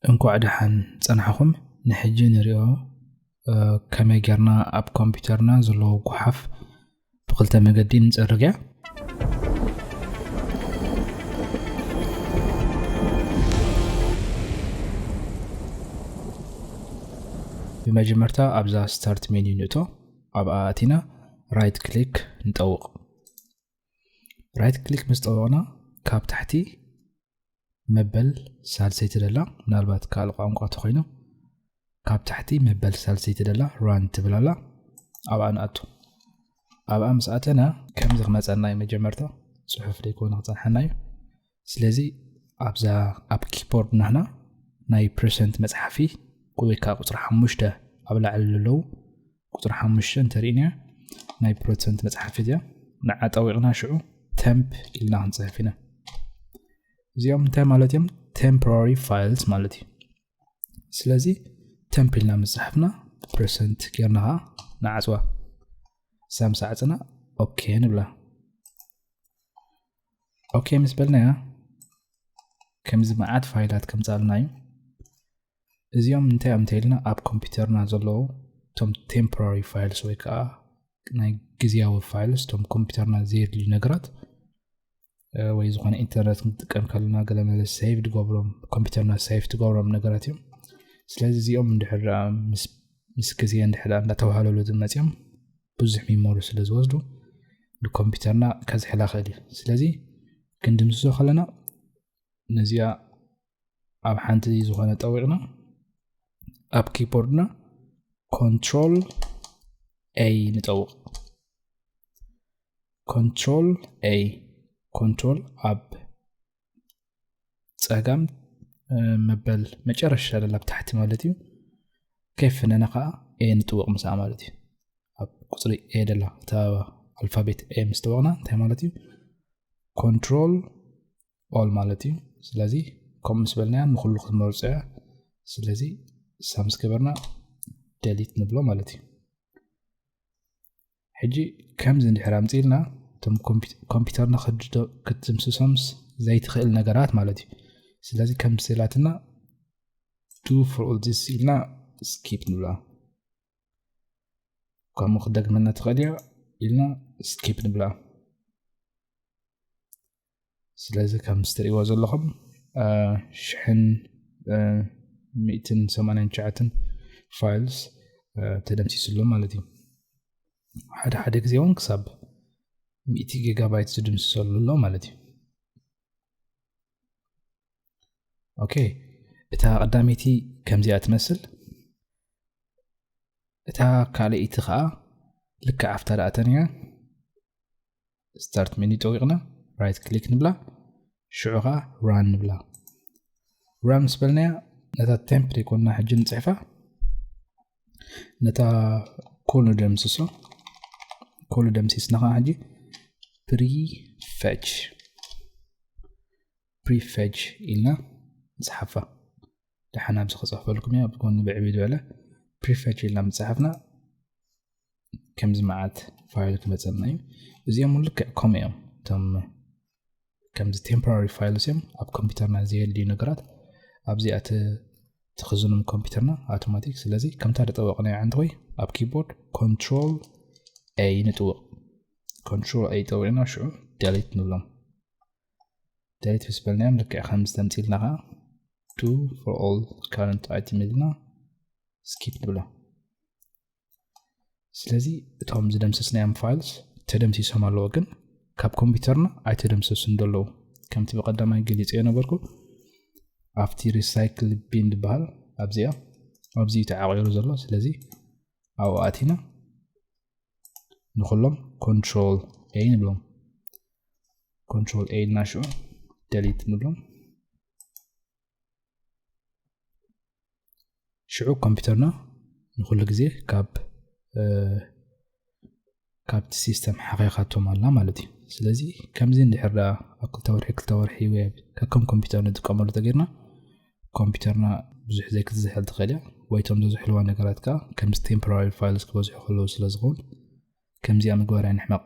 እንኳዕ ደሓን ጸናሕኹም። ንሕጂ ንሪኦ ከመይ ጌርና ኣብ ኮምፒውተርና ዘለዉ ጓሓፍ ብኽልተ መገዲ ንጸርግ እያ። ብመጀመርታ ኣብዛ ስታርት ሜኒዩ ንእቶ። ኣብኣ ኣቲና ራይት ክሊክ ንጠውቕ። ራይት ክሊክ ምስ ጠወቕና ካብ ታሕቲ መበል ሳልሰይቲ ደላ፣ ምናልባት ካልእ ቋንቋ ተኾይኑ ካብ ታሕቲ መበል ሳልሰይቲ ደላ ራን ትብል ኣላ። ኣብኣ ንኣቱ። ኣብኣ ምስ ኣተና ከምዚ ክመጸና እዩ። መጀመርታ ጽሑፍ ደይኮነ ክጸንሓና እዩ። ስለዚ ኣብዛ ኣብ ኪቦርድ ናህና ናይ ፕሬሰንት መጽሓፊ ወይ ከዓ ቁጽሪ ሓሙሽተ ኣብ ላዕሊ ዘለዉ ቁጽሪ ሓሙሽተ እንተሪእና ናይ ፕሬሰንት መጽሓፊ እዚኣ ንዓ ጠዊቕና ሽዑ ቴምፕ ኢልና ክንጽሕፍ ኢና። እዚኦም እንታይ ማለት እዮም? ቴምፖራሪ ፋይልስ ማለት እዩ። ስለዚ ቴምፕ ኢልና ምጽሓፍና ፕሬሰንት ጌርና ከዓ ንዓጽዋ። ሳምሳ ዓጽና ኦኬ ንብላ። ኦኬ ምስ በልናያ ከምዚ መዓት ፋይላት ከምጻልና እዩ። እዚኦም እንታይ እዮም እንተኢልና ኣብ ኮምፒውተርና ዘለዉ እቶም ቴምፖራሪ ፋይልስ ወይ ከዓ ናይ ግዝያዊ ፋይልስ፣ እቶም ኮምፒውተርና ዘየድልዩ ነገራት ወይ ዝኾነ ኢንተርነት ክንጥቀም ከለና ገለ መለ ሴቭ ትገብሮም፣ ኮምፒውተርና ሴቭ ትገብሮም ነገራት እዮም። ስለዚ እዚኦም እንድሕር ምስ ግዜ እንድሕር እንዳተባሃለሉ ዝመፅኦም ብዙሕ ሚሞሪ ስለ ዝወስዱ ንኮምፒውተርና ከዝሕላ ክእል እዩ። ስለዚ ክንድምስሶ ከለና ነዚኣ ኣብ ሓንቲ ዝኾነ ጠዊቕና ኣብ ኪቦርድና ኮንትሮል ኤ ንጠውቕ። ኮንትሮል ኤ፣ ኮንትሮል ኣብ ጸጋም መበል መጨረሻ ደላ ኣብ ታሕቲ ማለት እዩ። ከይፈነና ከዓ ኤ ንጥውቕ ምስኣ ማለት እዩ። ኣብ ቁፅሪ ኤ ደላ እታ ኣልፋቤት ኤ ምስ ጠወቕና እንታይ ማለት እዩ? ኮንትሮል ኦል ማለት እዩ። ስለዚ ከም ምስ በልናያ ንኩሉ ክትመርጾ እያ። ስለዚ ሳምስ ገበርና ደሊት ንብሎ ማለት እዩ። ሕጂ ከምዚ እንድሕር ኣምፂልና እቶም ኮምፒውተርና ክትድምስሶምስ ዘይትኽእል ነገራት ማለት እዩ። ስለዚ ከም ስላትና do for all this ኢልና ስኪፕ ንብላ። ከምኡ ክደግመና ትኽእል እያ ኢልና ስኪፕ ንብላ። ስለዚ ከም ትሪእዎ ዘለኹም ሽሕን ሚእትን ሰማንያን ትሽዓተን ፋይልስ ተደምሲሱ ኣሎ ማለት እዩ። ሓደ ሓደ ግዜ እውን ክሳብ ሚእቲ ጊጋባይት ዝድምስሰሉ ኣሎ ማለት እዩ። ኦኬ፣ እታ ቀዳመይቲ ከምዚኣ ትመስል። እታ ካልኣይቲ ከዓ ልክዕ ኣብታ ደኣ ተንያ ስታርት ሜኒ ጠዊቕና ራይት ክሊክ ንብላ፣ ሽዑ ከዓ ራን ንብላ። ራን ምስ በልናያ ነታ ቴምፕ ዘይኮንና ሕጂ ንፅሕፋ፣ ነታ ኮል ንደምስሶ። ኮል ደምሲስና ከዓ ሕጂ ፕሪፌች ፕሪፌች ኢልና ንፅሓፋ። ደሓን ኣብዚ ክፅሕፈልኩም እየ፣ ኣብ ጎኒ ብዕብይ ዝበለ ፕሪፌች ኢልና ምፅሓፍና ከምዚ መዓት ፋይል ክመፀልና እዩ። እዚኦም እውን ልክዕ ከምኡ እዮም። እቶም ከምዚ ቴምፖራሪ ፋይልስ እዮም፣ ኣብ ኮምፒውተርና ዘየድልዩ ነገራት ኣብዚኣ ት- ትኽዝኖም ኮምፒውተርና ኣውቶማቲክ። ስለዚ ከምታ ዝጠወቕናዮ ዓንዲ ኮይ ኣብ ኪቦርድ ኮንትሮል ኤ ንጥውቕ። ኮንትሮል ኤ ጠዊቕና ሽዑ ደሊት ንብሎም። ደሊት ምስ በልናዮም ልክዕ ከምዚ ተምፂልና ከዓ do for all current item ኢልና ስኪፕ ንብላ። ስለዚ እቶም ዝደምሰስናዮም ፋይልስ ተደምሲሶም ኣለዎ፣ ግን ካብ ኮምፒውተርና ኣይተደምሰሱን ዘለዉ። ከምቲ ብቐዳማይ ገሊፀዮ ነበርኩ፣ ኣብቲ ሪሳይክል ቢን ዝበሃል ኣብዚኣ ኣብዚ እዩ ተዓቂሩ ዘሎ። ስለዚ ኣብኡ ኣቲና ንኩሎም ኮንትሮል ኤ ንብሎም። ኮንትሮል ኤ ኢልና ሽዑ ደሊት ንብሎም። ሽዑ ኮምፒውተርና ንኩሉ ግዜ ካብ እ፣ ካብቲ ሲስተም ሓኺኻቶም ኣላ ማለት እዩ። ስለዚ ከምዚ እንድሕር ደኣ ኣብ ክልተ ወርሒ ክልተ ወርሒ ወይ ኣብ ከከም ኮምፒውተር ንጥቀመሉ ተገይርና ኮምፒውተርና ብዙሕ ዘይክትዝሕል ትኽእል እያ። ወይ እቶም ዘዝሕልዋ ነገራት ከዓ ከምዚ ቴምፖራሪ ፋይልስ ክበዝሑ ከለዉ ስለ ዝኸውን ከምዚኣ ምግባር ኣይንሕመቕ።